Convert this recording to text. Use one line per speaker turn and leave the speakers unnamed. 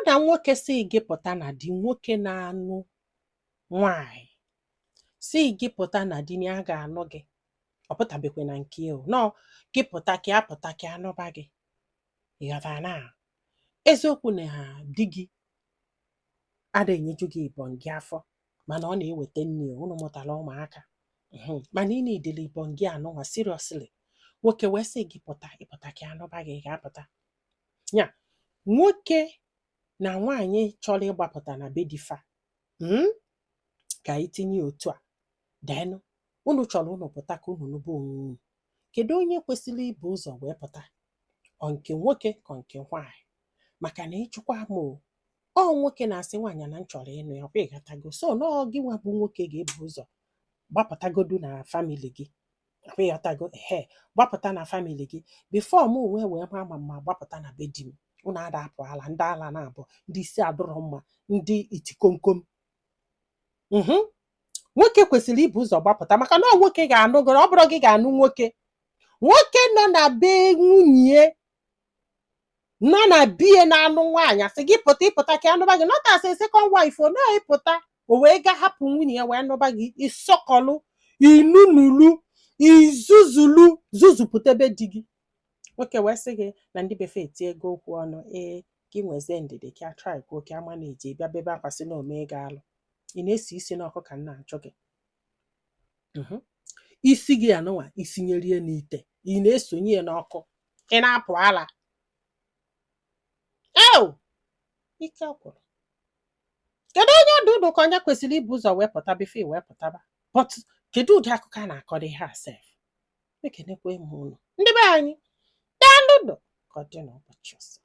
na nwoke sị gị pụta na di, nwoke na-anụ nwaanyị sị gị pụta na di na ya ga-anụ gị, ọ pụtabekwe na nke ya o nọọ gị pụta ka ya pụta ka ya nụba gị. Ị ghọtara na eziokwu na di gị ada enyeju gị ibọn gị afọ, mana ọ na-eweta nri, unu mụtara ụmụaka, mana ị na-edele ibọn gị anụnwa seriously. Nwoke wee sị gị pụta, ịpụta ka ya nụba gị, ị ga-apụta? Ya nwoke na nwaanyị chọrọ ịgbapụta na be di fa, ka anyị tinye otu a, then unu chọrọ unu pụta ka unu nụba onwe unu. Kedu onye kwesịrị ibu ụzọ wee pụta, ọ nke nwoke ka ọ nke nwaanyị? Maka na ịchụkwa m o, ọ nwoke na-asị nwaanyị na m chọrọ ịnụ ya, kwa ịghọtago? So nọọ gị nwa bụ nwoke ga-ebu ụzọ gbapụtagodu na family gị, kwa ịghọtago? Ehe, gbapụta na family gị before mụ wee wee ma ma gbapụta na be di m. Unu ada apụ ala, ndị ala na-abụ ndị isi adụrọ mma, ndị iti komkom. Nwoke kwesịrị ibu ụzọ gbapụta, maka na ọ nwoke ga-anụ gị, ọ bụrụ gị ga-anụ nwoke. Nwoke nọ na be nwunye, nọ na bie na-anụ nwaanyị, asị gị pụta, ịpụta ka anụba gị, not as a second wife o, nọ ịpụta o wee ga hapụ nwunye ya wee nụba gị. Ịsọkọlụ, inunulu, izuzulu, zuzupụta ebe di gị. Nwoke wee sị gị na ndị befe eti ego okwu ọnụ, ee, gị nwezie ndidi ka try kwuo ka ama na-eji bịa bebe akwa sị na ome gị alụ. Ị na-esi isi n'ọkụ ka m na-achụ gị. Isi gị anụnwa isinyerie n'ite, ị na-esonye ya n'ọkụ, ị na-apụ ala. Ew, ike gwụrụ. Kedu onye ọdụ ụdụ ka onye kwesịrị ibu ụzọ wee pụta before wee pụtaba? But kedu ụdị akụkọ a na-akọrọ ihe a sef? Ekenekwe m unu, ndị be anyị. Daalụ nụ, ka ọ dị n'ụbọchị ọzọ.